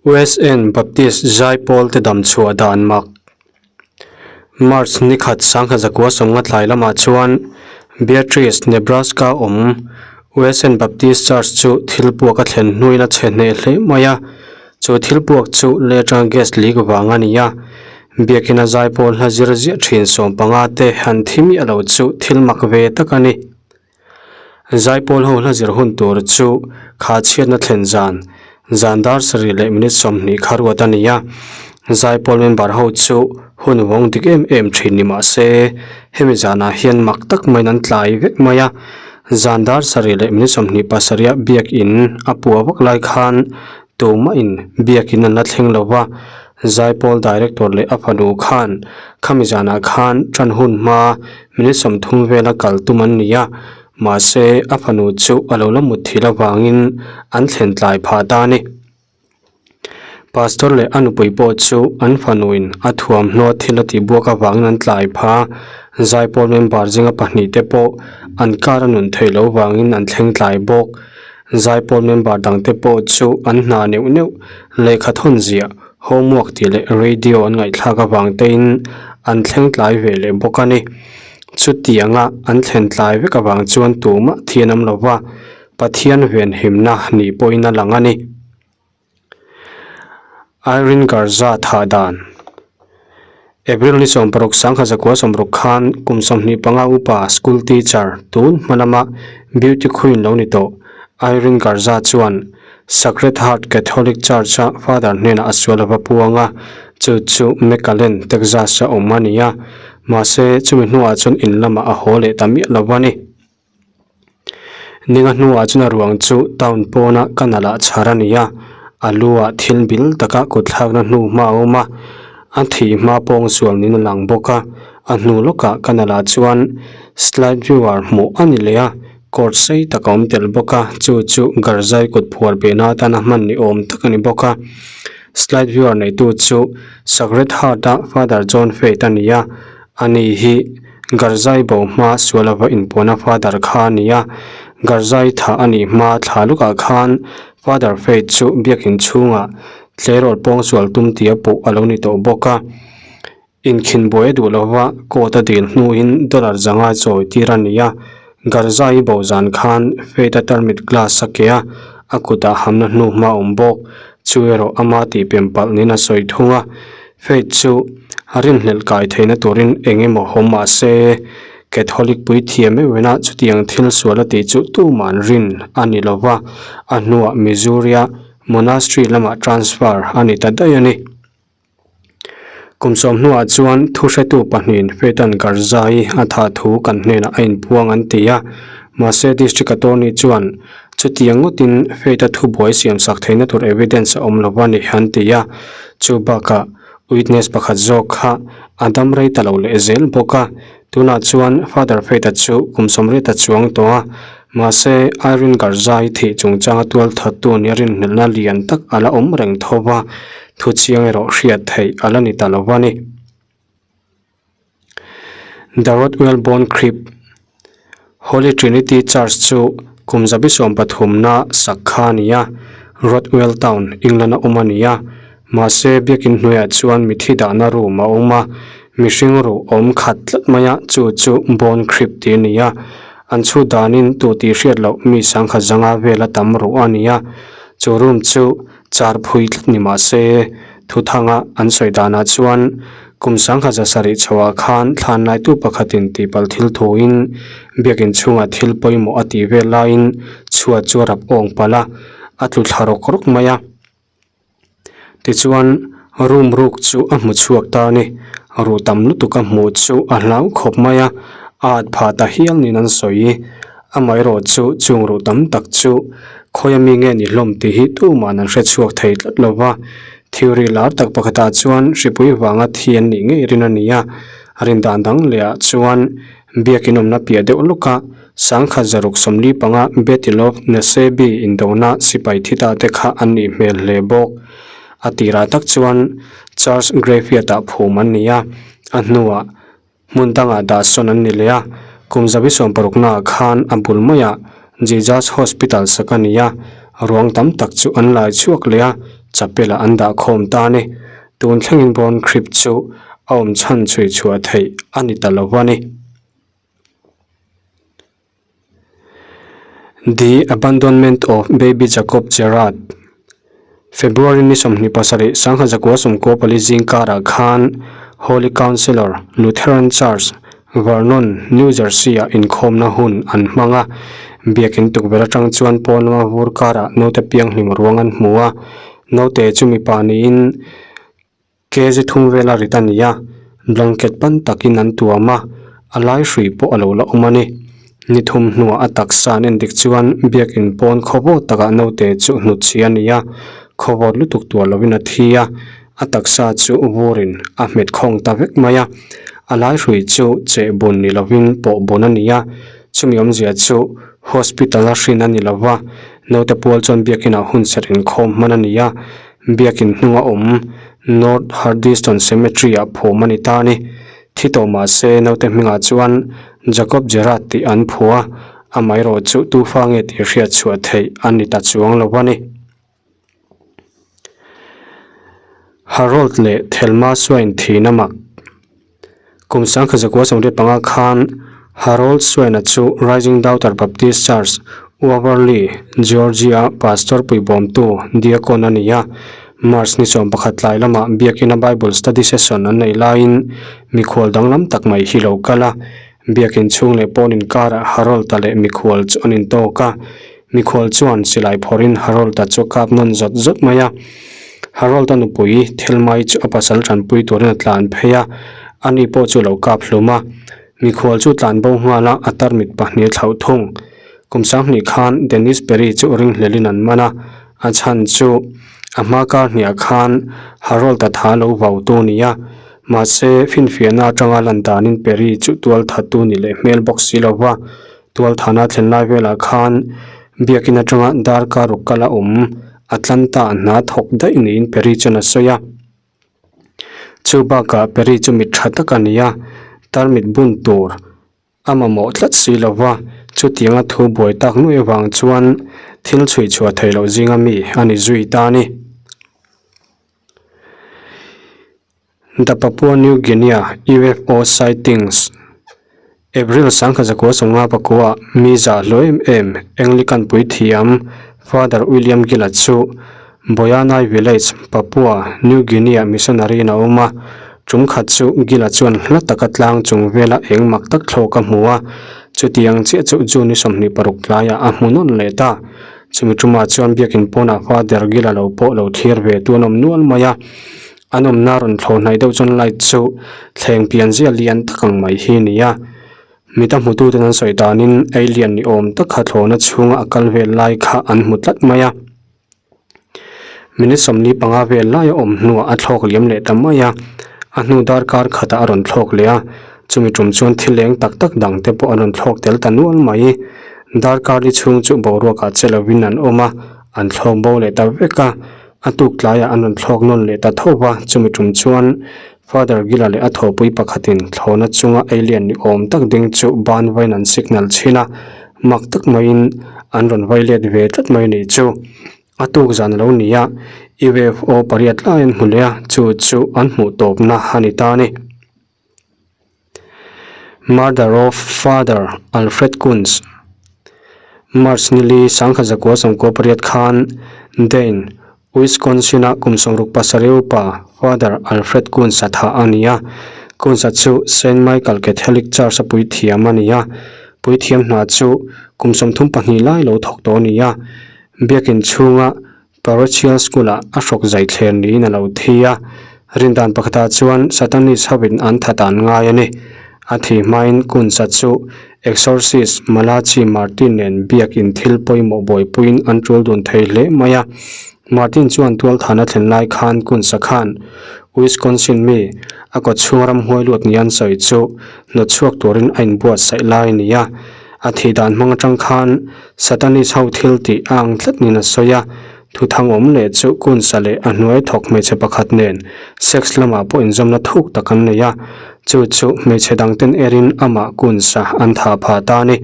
USN Baptist Zaipawl te dam chhuah dan mak. March ni khat sangha zakua sawmnga tlai lamah chuan Beatrice, Nebraska awm USN Baptist Church chu thil puak a thlen hnuin a chhe hneh hle mai a. Chu thil puak chu lei atanga gas leak vang a ni a. Biakin a zaipawl hla zir ziah thin sawmpanga te han thi miah lo chu thil mak ve tak a ni. Zaipawl ho hla zir hun tur chu kha chhiatna thlen zan, zan dar sarih leh minute 20 kha ruat a ni a. Zaipawl member ho chu hun vawng dik em em thin ni mah se, hemi zanah hian mak tak maiin an tlai vek mai a. Zan dar sarih leh minute 27 ah biakin a pua vak lai khan Tumahin biakin an la thleng lo va, Zaipawl Director leh a fanu khan khami zanah khan tan hun hma minute 30 vela kal tum an ni a, mahse a fanu chu a lo la mut thil avangin an thlen tlai phah ta a ni. Pastor leh a nupui pawh chu an fanuin a thuamhnaw thil a tihbuak avangin an tlai phah a, Zaipawl member zinga pahnih te pawh an kar a nun theih loh vangin an thleng tlai bawk. Zaipawl member dangte pawh chu an hna neuh neuh, lehkha thawn ziah, homework tih leh radio an ngaihthlak avang tein an thleng tlai ve leh bawk a ni. Chutianga an thlen tlai vek avang chuan tumah thi an awm lo va, Pathian venhimna nih pawhin a lang a ni. Irene Garza thah dan. April ni 16 sangkhat zakua 60 khan kum 25 upa school teacher tun hma lama beauty queen lo ni tawh Irene Garza chuan Sacred Heart Catholic Church-a father hnenah a sual ava puang a, chu chu McAllen, Texas-a awm a ni a, mahse chumi hnuah chuan in lamah a haw leh ta miah lo a ni. Ninga hnuah chuan a ruang chu town pawna canal ah chhar a ni a, a lu ah thil bil taka kut thlakna hnu hma a awm a, a thih hma pawng sual niin a lang bawk a, a hnu lawkah canal ah chuan slide viewer hmuh a ni leh a, cord sei tak a awm tel bawk a, chu chu garzai kut phuar behna atana hman ni awm tak a ni bawk a, slide viewer neitu chu Sacred Heart a Father John Faith a ni a, Ani hi Garzai bo hma sual ava inpuana Father kha a ni a, Garzai thah a nih hma thla lukah khan Father Faith chu biakin chhungah tleirawl pawng sual tum tia puh a lo ni tawh bawk a. Inkhin buai a duh lova court a dil hnuin dollar zanga chawi tir a ni a, Garzai bo zan khan Faith a tarmit glass a ke a, a kutah hamna hnu hma a awm bawk. Chu erawh ama tih pem palh niin a sawi thung a, Faith chu a rinhlelh kai theihna turin eng emaw hawm mah se, Catholic puithiam meuhina chutiang thil sual a tih chu tuman rin a ni lo va, a hnuah Missouri-a monastery lamah transfer a ni ta daih a ni. Kum sawm hnuah chuan thuhretu pahnihin Faith-a'n Garza-i a thah thu kan hnenah a inpuang an ti a, mahse District Attorney chuan Chutiang ngawtin Faith-a thubuai siamsak theihna tur evidence a awm lo a ni an ti a, chu bakah witness pakhat zawk kha a dam rei ta lo leh zel bawk a, tunah chuan Father Faith-a chu kum 80 a chuang tawh a, mahse Irene Garza-i thih chungchanga tualthattu nia rinhlelhna lian tak a la awm reng tho va, thuchiang erawh hriat theih a la ni ta lo a ni. The Rothwell Bone Crypt, Holy Trinity Church chu kum zabi 13 na sak kha a ni a, Rothwell Town, England a awm a ni a. Mahse, biakin hnuaiah chuan mithi dahna room a awm a, mihring ruh awm khat tlat mai a, chu chu Bone Crypt tih a ni a. An chhut danin tu tih hriat loh mi sangkhat zanga vela tam ruh a ni a, chu room chu Char phui tlat ni mah se, thuthanga an sawi danah chuan kum sangkhat zasarih chhoah khan thlan laitu pakhatin tihpalh thil thuin biakin chhungah thil pawimawh a tih vel laiin chhuat chu a rap awng palh a, a tlu thla rawk rawk mai a. Tichuan, room ruk chu a hmu chhuak ta a ni. Ruh tam lutuk a hmuh chu a hlau khawp mai a, a at phah ta hial niin an sawi. Amaherawh chu chung ruh tam tak chu khawi ami nge ni hlawm tih hi tuman an hre chhuak thei tlat lo va. Theory lar tak pakhatah chuan hripui vanga thi an nih ngei rin a ni a, rin dan dang lehah chuan biakin awmna piah deuh lawka sangkhat zaruk 45 Battle of Naseby indona sipai thi ta te kha an nih hmel hle bawk. A tirah tak chuan Church graveyard-ah phum an ni a, a hnuah Hmun dangah dah sawn an ni leh a, kum zabi 60 naah khan a bul maiah Jesus Hospital sak a ni a, ruang tam tak chu an lai chhuak leh a. Chapel ah an dah khawm ta a ni. Tun thlengin Bone Crypt chu a awm chhan chhui chhuah theih a ni ta lo a ni. The Abandonment of Baby Jacob Gerard February ni 27 1994 zing karah khan Holy Counselor Lutheran Church, Vernon, New Jersey-ah inkhawmna hun an hmang a. Biakin tukverh atang chuan pawn lama vur karah naute pianghlim ruang an hmu a. Naute chu mipa niin Kg thum vela rit a ni a, blanket pan takin an tuam a, a lai hrui pawh a lo la awm a ni. Ni thum hnuah a taksa an endik chuan biakin pawn khawvawt takah naute chu hnutchhi a ni a, khawvawt lutuk tuah lovin a thi a, a taksa chu vurin a hmet khawng ta vek mai a. A lai hrui chu cheh bun ni lovin pawh bun a ni a, chumi awmzia chu hospital a hrin a ni lova, naute pual chuan biakinah hun serh inkhawm hman a ni a. Biakin hnunga awm North Hardyston Cemetery ah phum a ni ta a ni. Thi tawh mah se naute hmingah chuan Jacob Gerard tih an phu a, amaherawh chu tufa nge tih hriat chhuah theih a ni ta chuang lo a ni. Harold leh Thelma Swain thihna mak. Kum 1965 khan Harold Swain-a chu Rising Daughter Baptist Church, Waverly, Georgia-a pastor puibawmtu deacon a ni a. March ni 11 tlai lamah biakina Bible study session an neih laiin mikhual danglam tak mai hi lo kal a. Biakin chhung leh pawn inkarah Harold-a leh mikhual chu an intawk a. Mikhual chuan silai phawrhin Harold-a chu a kap nawn zawt zawt mai a. Harold-a nupui Thelmai chu a pasal tanpui turin a tlan phei a, ani pawh chu a lo kap hlum a. Mikhual chu tlan bo nghal a, a tarmit pahnih a thlauh thung. Kum sanghnih khan Dennis Perry chu ringhlelin an man a, a chhan chu a hma kar hniah khan Harold-a tha lo vau tu a ni a. Mahse, finfiahna atanga lan danin Perry chu tual thattu ni leh hmel bawk si lo va. Tualthana thlen lai velah khan biakin atanga darkar ruk kal a awm, Atlanta a hna thawk daih niin Perry chuan a sawi a. Chu bakah Perry chu mit tha tak a ni a, tarmit bun tur a mamawh tlat si lo va, chutianga thu buai tak nuai avang chuan thil chhui chhuah theih loh zinga mi a ni zui ta a ni. The Papua New Guinea UFO Sightings, April 1959 mi zah hlawh em em Anglican puithiam Father William Gill-a chu Boyanai Village, Papua New Guinea missionary in a awm a. Tum khat chu Gill-a chuan hla taka tlang chung vela eng mak tak thlawk a hmu a, chutiang chiah chu June 26 tlaiah a hmu nawn leh ta. Chumi tumah chuan biakin pawnah Father Gill-a lo pawh lo thlir ve tu an awm nual mai a. An awmna rawn thlawh hnaih deuh chuan light chu thleng pian zia lian tak ang mai hi a ni a. Mita hmututen an sawi danin alien ni awm tak kha thlawhna chhunga a kal vel lai kha an hmu tlat mai a. Minute 45 vel lai a awm hnuah a thlawk liam leh ta mai a. A hnu darkar khatah a rawn thlawk leh a, chumi tum chuan thil eng tak tak dang te pawh an rawn thlawk tel ta nual mai. Darkar li chhung chu boruakah che lovin an awm a, an thlawk bo leh ta vek a. A tuk tlaiah an rawn thlawk nawn leh ta tho va, chumi tum chuan Father Gila leh a thawhpui pakhatin thlawhna chunga alien ni awm tak ding chu ban vain an signal chhin a, mak tak maiin an rawn vai let ve tlat mai a nih chu. A tuk zan a lo ni a, UFO pariat lai an hmu leh a, chu chu an hmuh tawpna a ni ta a ni. Murder of Father Alfred Kunz March nili 1998 khan Dane, Wisconsin-a kum 67 upa Father Alfred Kunz a thah a ni a. Kunz-a chu Saint Michael Catholic Church-a puithiam a ni a. Puithiam hna chu kum 32 lai lo thawk tawh a ni a. Biakin chhunga Parochial School-ah a hrawk zai thler niin a lo thi a, rindan pakhatah chuan Satanist hovin an that an ngai a ni. A thi hmain Kunz-a chu Exorcist Malachi Martin nen biakin thil pawimawh buaipuiin an tul dun thei hle mai a. Martin chuan tualthan a thlen lai khan Kunz-a khan Wisconsin mi a kawchhung ramhuai lut ni an sawi chu hnawtchhuak turin a inbuatsaih lai a ni a. A thih dan hmang atang khan Satanist ho thil tih a ang tlat niin a sawi a, thuthang awm leh chu Kunz-a leh a hnuai thawk hmeichhe pakhat nen sex lamah pawh inzawmna thuk tak an nei a, chu chu hmeichhe dangten erin amah Kunz-a an thah phah ta a ni.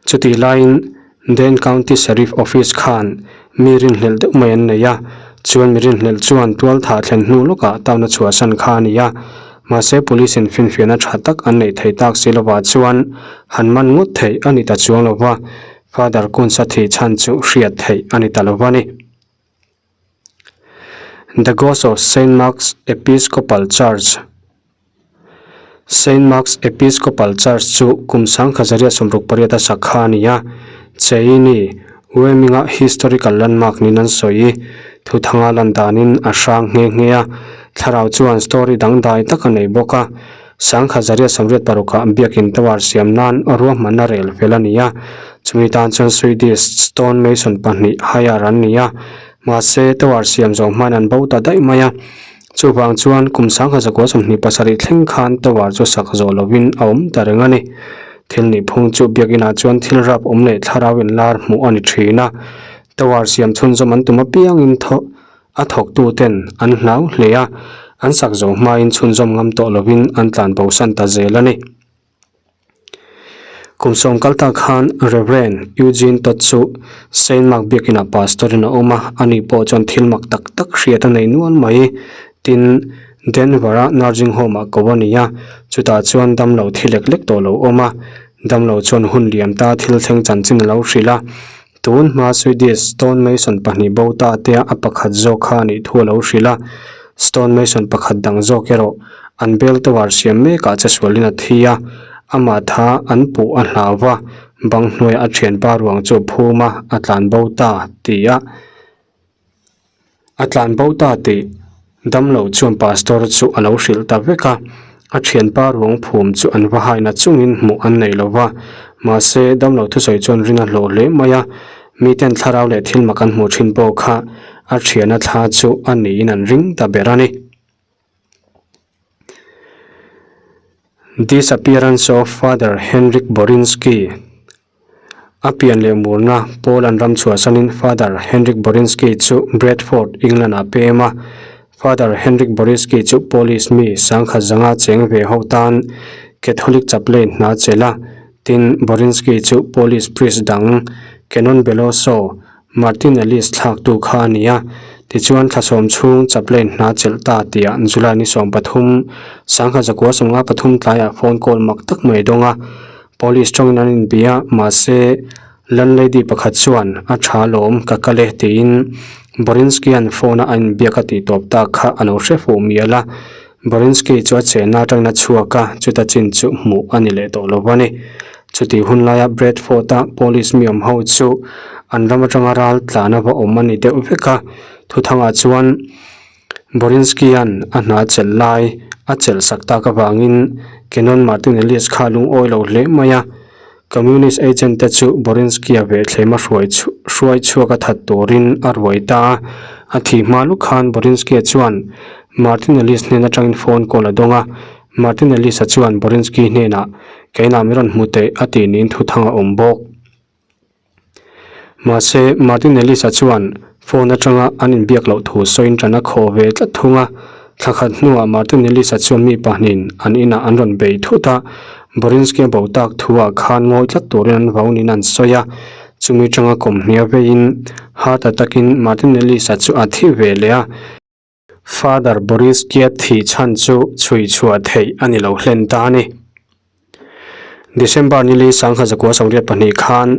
Chutih laiin Dane County Sheriff Office khan. Mi rinhlelh deuh mai an nei a, chuan mi rinhlelh chuan tual thah thlen hnu lawkah town a chhuahsan kha a ni a. Mahse police in finfiahna tha tak an neih theih tak si lovah chuan han man ngawt theih a ni ta chuang lo va, Father Kunz-a thih chhan chu hriat theih a ni ta lo va ni. The Ghost of Saint Mark's Episcopal Church Saint Mark's Episcopal Church chu kum sangkhazaria 68 a sak kha a ni a, Cheyenne, Wyoming-a historical landmark niin an sawi. Thuthanga lan danin a hrang nghe nghe a, thlarau chuan story dangdai tak a nei bawk a. Sangkhazaria 86 ah biakin tower siam nan ruahmanna rel fel a ni a, chumi tan chuan Swedish stone mason pahnih hire an ni a, mahse tower siam zawh hmain an bo ta daih mai a. Chuvang chuan kum 1927 thleng khan tower chu sak zawh lovin a awm ta reng a ni. Thil nih phung chu biakinah chuan thil rap awm leh thlarau inlar hmuh a ni thin a, tower siam chhunzawm an tum apiangin thaw a thawktuten an hlau hle a, an sak zawh hmain chhunzawm ngam tawh lovin an tlan bosan ta zel a ni. Kum sawm kal tak khan Rev. Eugene Todd chu Saint Mark biakinah pastor-in a awm a, ani pawh chuan thil mak tak tak hriat a nei nual mai. Tin, Denver-a nursing home-ah ko a ni a, chutah chuan damlo thi lek lek tawh lo awm a, damlo chuan hun liam ta thil thleng chanchin a lo hrilh a. Tun hma Swedish stone mason pahnih bo ta te a pakhat zawk kha a nih thu a lo hrilh a, stone mason pakhat dang zawk erawh an bell tower siam mekah che sualin a thi a, amah tha an puh a hlau va, bang hnuaiah a thianpa ruang chu a phum a, a tlan bo ta tih a. A tlan bo ta tih damlo chuan pastor chu a lo hrilh ta vek a, a thianpa ruang phum chu an va haina chungin hmuh an nei lo va, mahse damlo thusawi chuan rin a hlawh hle mai a, miten thlarau leh thil mak an hmuh thin pawh kha a thiana thla chu a niin an ring ta ber a ni. Disappearance of Father Henryk Borinski. A pian leh murna Poland ram chhuahsanin Father Henryk Borinski chu Bradford, England-ah pem a. Father Henryk Borinski chu Polish mi sangkhat zanga cheng ve ho tan Catholic chaplain hna chelh a. Tin, Borinski chu Polish priest dang Canon Beloso Martin Ellis thlaktu kha a ni a. Tichuan thlasawm chhung chaplain hna chelh ta tiah July ni 13, 1953 tlaiah phone call mak tak mai dawng a. Police tawngin an inbia, mahse landlady pakhat chuan a tha lawm ka kal e tiin Borinskian phone a a inbiak a tih tawp tak kha a lo hre fuh mial a. Borinski chu a chenna atangin a chhuak a, chuta chin chu hmuh a ni leh tawh lo a ni. Chutih hun laia Bradford-a police mi awm ho chu an ram atanga ral tlan a va awm a ni deuh vek a, thuthangah chuan Borinskian a hna chelh lai a chelh sak tak avangin Canon Martin Elias kha a lungawi lo hle mai a. Communist agent te chu Borinski-a vehthlem a hruai hruai chhuak a that turin a ruai ta a. A thih hma luk khan Borinski-a chuan Martin Elias hnen atangin phone call a dawng a. Martin Elias-a chuan Borinski hnenah, Keinah mi rawn hmu teh a tih niin thuthang a awm bawk. Mahse, Martin Ellis-a chuan phone atanga an inbiak loh thu sawiin ṭan a khaw ve tlat thung a. Thla khat hnuah Martin Ellis-a chuan mi pahnihin an inah an rawn bei thut a, Borinski-a bo tak thuah khan ngawi tlat turin an vau niin an sawi a. Chumi ṭanga kawmhnia veiin heart attack-in Martin Ellis-a chu a thi ve leh a. Father Boriskia thih chhan chu chhui chhuah theih a ni lo hlen ta a ni. December nili 1992 khan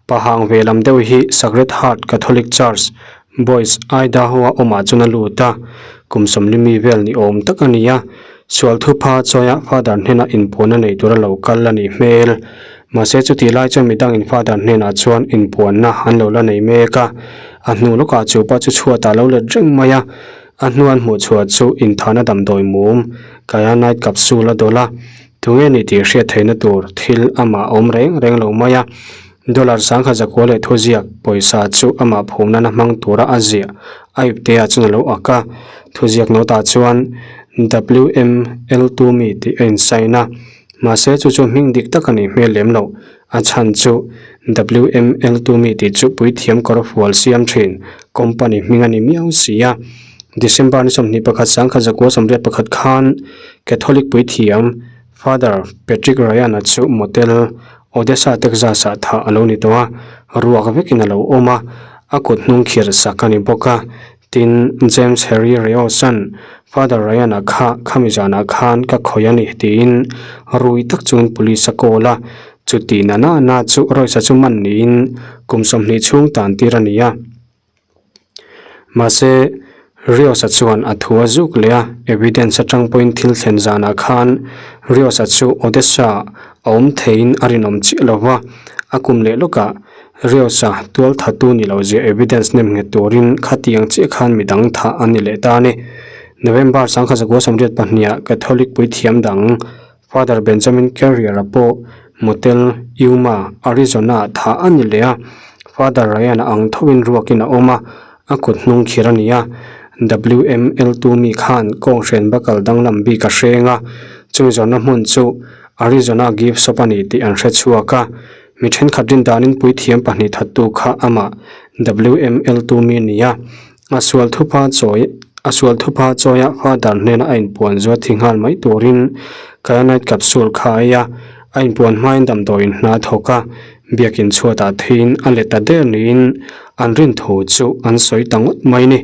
Pahang ve lam deuh hi Sacred Heart Catholic Church, Boise, Idaho-a awmah chuan a lut a, kum sawmli mi vel ni awm tak a ni a. Sual thupha chawia Father hnenah inpuanna nei tura lo kal a nih hmel. Mahse chutih lai chuan midangin Father hnenah chuan inpuanna an lo la nei mek a, a hnu lawkah chu pa chu chhuatah a lo let reng mai a, a hnuan hmuh chhuah chu inthahna damdawi mum Kyanite capsule a dawlh a, tunge ni tih hriat theihna tur thil amah a awm reng reng lo mai a, dollar 10,900 leh thuziak pawisa chu amah phum nana hmang tura a ziah a ipteah chuan a lo ak a, thuziak note ah chuan WML Tumi tih a insign a. Mahse chu chu hming dik tak a nih hmel lem loh. A chhan chu WML Tumi tih chu puithiam kawr fual siam thin company hming a ni miau si a. December ni 21 1981 khan Catholic puithiam Father Patrick Ryan-a chu motel Odessa, Texas-ah thah a lo ni tawh a, ruak vekin a lo awm a. A kut hnung khir sak a ni bawk a. Tin, James Harry Rios-a'n Father Ryan-a kha khami zanah khan ka khawih a ni tiin rui tak chuan police a call a. Chuti na na na chu Royce-a chu man niin kum 20 chhung tan tir a ni a. Mahse, Rios-a chuan a thu a zuk leh a, evidence atang pawhin thil thlen zanah khan Rios-a chu Odessa a awm theiin a rinawm chiah lo va, a kum leh lawkah Rios-a tual thatu ni lo zia evidence nem nghet turin khatiang chiah khan midang thah a ni leh ta a ni. November 1982 ah Catholic puithiam dang Father Benjamin Carrier-a pawh motel Yuma, Arizona-ah thah a ni leh a, Father Ryan-a ang thoin ruakin a awm a, a kut hnung khir a ni a. WML tu mi khan kawnghrian bakal danglam bik a hreng a, chumi zawrhna hmun chu Arizona gift shop a ni tih an hre chhuak a. Mi thenkhat rindanin puithiam pahnih thattu kha amah WML tu mi a ni a. A sual thupa chawi a sual thupa chawia Father hnena a inpuan zuat thi nghal mai turin Kyanite capsule kha a ei a, a inpuan hmain damdawiin hna a thawk a, biakin chhuatah theiin a let ta der niin an rin thu chu an sawi ta ngawt mai ni.